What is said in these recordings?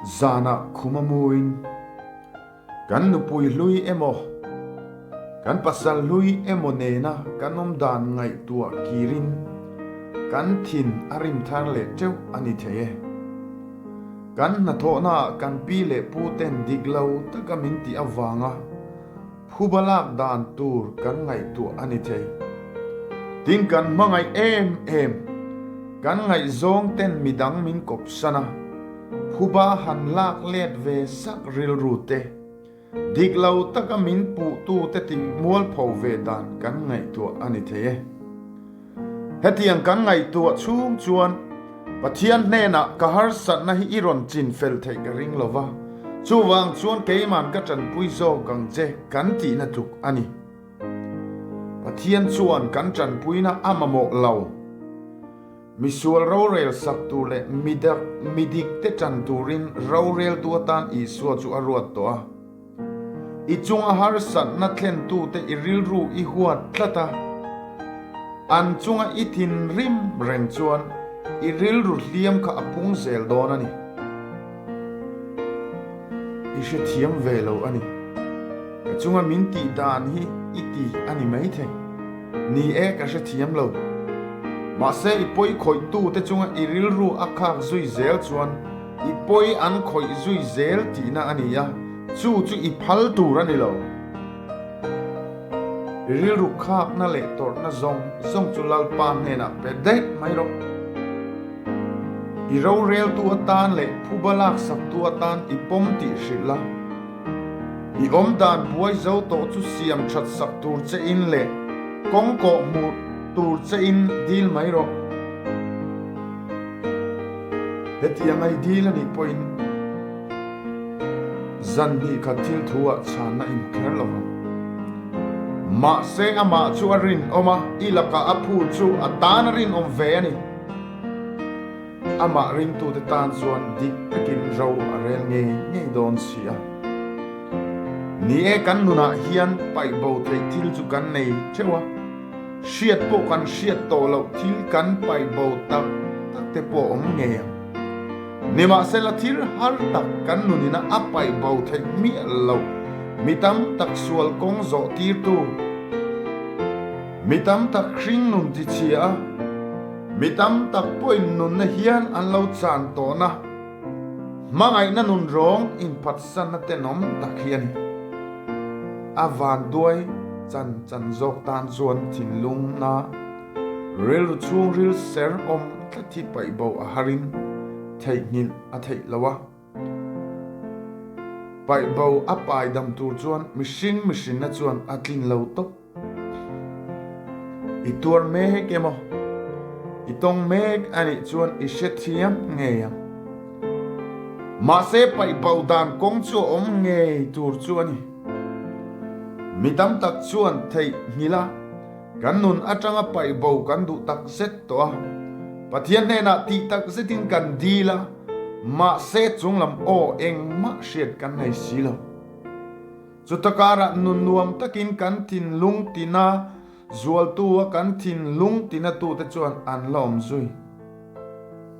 Zanah khum a muin kan nupui hlui emaw, kan pasal hlui emaw nena kan awm dan ngaihtuah kirin kan thin a rim thar leh teuh a ni thei e. Kan hnathawhnaah kan pi leh pu ten dik lo taka min tih avanga Phuba lak dan tur kan ngaihtuah a ni thei. Tin kan hmangaih em em, kan ngaihzawng ten midang min kawpsan a, phuba han lak let ve sak rilru te, dik lo taka min puhtu te tih mualpho ve dan kan ngaihtuah a ni thei e. Hetiang kan ngaihtuah chhung chuan Pathian hnenah ka harsatna hi i rawn chin fel theih ka ring lo va, chuvang chuan keiman ka tanpui zawk ang che kan tihna tluk a ni. Pathian chuan kan tanpuina a mamawh lo. Misual rorel sak tur leh midik te tan turin roreltu atan Isua chu a ruat tawh a. I chunga harsatna thlentute i rilru i huat tlat a, an chunga i thinrim reng chuan i rilru hliam kha a pung zel dawn a ni. I hrethiam ve lo a ni. Ka chunga min tih dan hi i ti a ni maithei. Ni e, ka hrethiam lo. Mahse i pawi khawihtute chunga i rilru a khak zui zel chuan I pawi an khawih zui zel tihna a ni a, chu chu i phal tur a ni lo. I rilru khakna leh tawrhna zawng zawng chu Lalpa hnenah pe daih mai rawh. I roreltu atan leh phuba laksaktu atan i pawm tih hrilh la. I awmdan buai zo tawh chu siam that sak tur che in leh kawng kawh hmuh tur che in dil mai rawh. Hetiang a i dil a nih pawhin zan hnih khat thil thu ah chhanna i hmu kher lo vang. Mahse amah chu a rinawm a, i lakah a phu chu a tan a rinawm ve a ni. Amah ringtute tan chuan dik takin ro a rel ngei ngei dawn si a. Ni e, kan nunah hian paih bo theih thil chu kan nei theuh a. Hriat pawh kan hriat tawh loh thil kan paih bo tak tak te pawh awm ngei ang. Nimahsela thil har tak kan nunina a paih bo theih miah loh mi tam tak sual kawng zawh tirtu, mi tam tak hring nun tichhia a, mi tam tak pawhin nunna hian an lo chan tawhna hmangaihna nun rawng inphatsanna tenawm tak hi a ni. A vanduai chan chan zawk tan chuan thinlungna rilru chhungril ser awm tlat hi paih bo a harin theihnghilh a theih lo a. Paih bo a pai dam tur chuan mihring mihrinna chuan a tlin lo tawp. I tuar mek emaw, i tawng mek a nih chuan i hrethiam ngei ang. Mahse paih bo dan kawng chu a awm ngei tur chu a ni. Mi tam tak chuan theih nghilh a, kan nun atanga paih bo kan duh tak zet tawh a. Pathian hnenah tih tak zetin kan dil a, mahse chunglam aw engmah hriat kan nei si lo. Chuta karah nun nuam takin kan thinlung tina zualtu a kan thinlung tina tute chuan an la awm zui.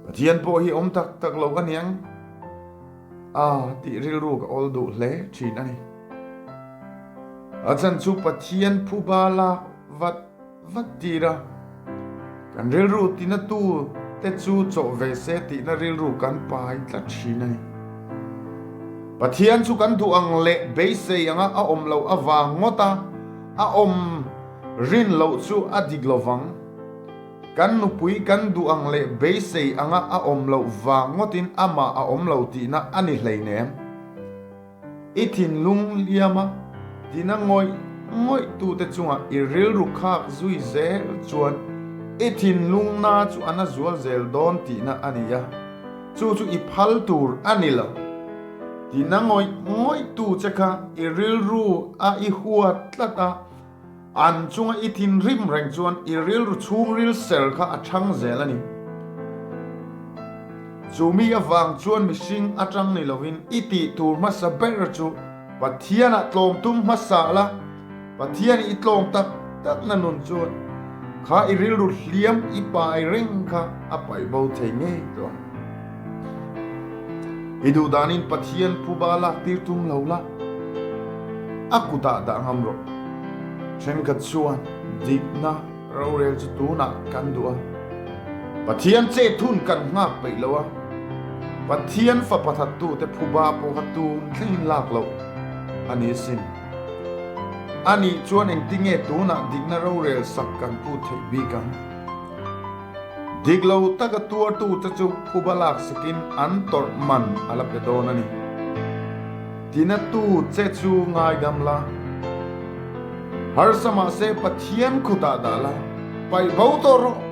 Pathian pawh hi awm tak tak lo aniang a tih rilru ka awl duh hle thin a ni. A chhan chu Pathian phuba lak vat vat tir a, kan rilru tina tu te chu chawh ve se tihna rilru kan pai tlat thin a ni. Pathian chu kan duh ang leh beisei anga a awm loh avang ngawt a, a awm rin loh chu a dik lo vang. Kan nupui kan duh ang leh beisei anga a awm loh vang ngawtin amah a awm lo tihna a ni hleinem. I thinlung liama tina ngawih ngawih tute chungah i rilru khak zui zel chuan i thinlung na chu a na zual zel dawn tihna a ni a, chu chu i phal tur a ni lo. Tina ngawih ngawih tu che kha i rilru a i huat tlat a, An chunga i thinrim reng chuan i rilru chhungril ser kha a chhang zel a ni. Chu mi avang chuan mihring atang ni lovin i tih tur hmasa ber chu Pathianah tlawm tum hmasa la, Pathian i tlawm tak takna nun chuan kha i rilru hliam i pai reng kha a paih bo thei ngei tawh ang. I duh danin Pathian phuba lak tir tum lo la, a kutah dah ngam rawh. Thenkhat chuan dikna rorel chu tunah kan duh a, Pathian che thun kan nghak peih lo a, Pathian fapa thattute phuba pawh kha tun thlengin lak loh a ni asin. A nih chuan engtinge tunah dikna rorel sak kan phut theih bik ang? Dik lo taka tuartute chu phuba lak sakin an tawrh man a la pe dawn a ni. Tinatu che chu ngaidam la. Harsa mahse Pathian khutah dah la, paih bo tawh rawh.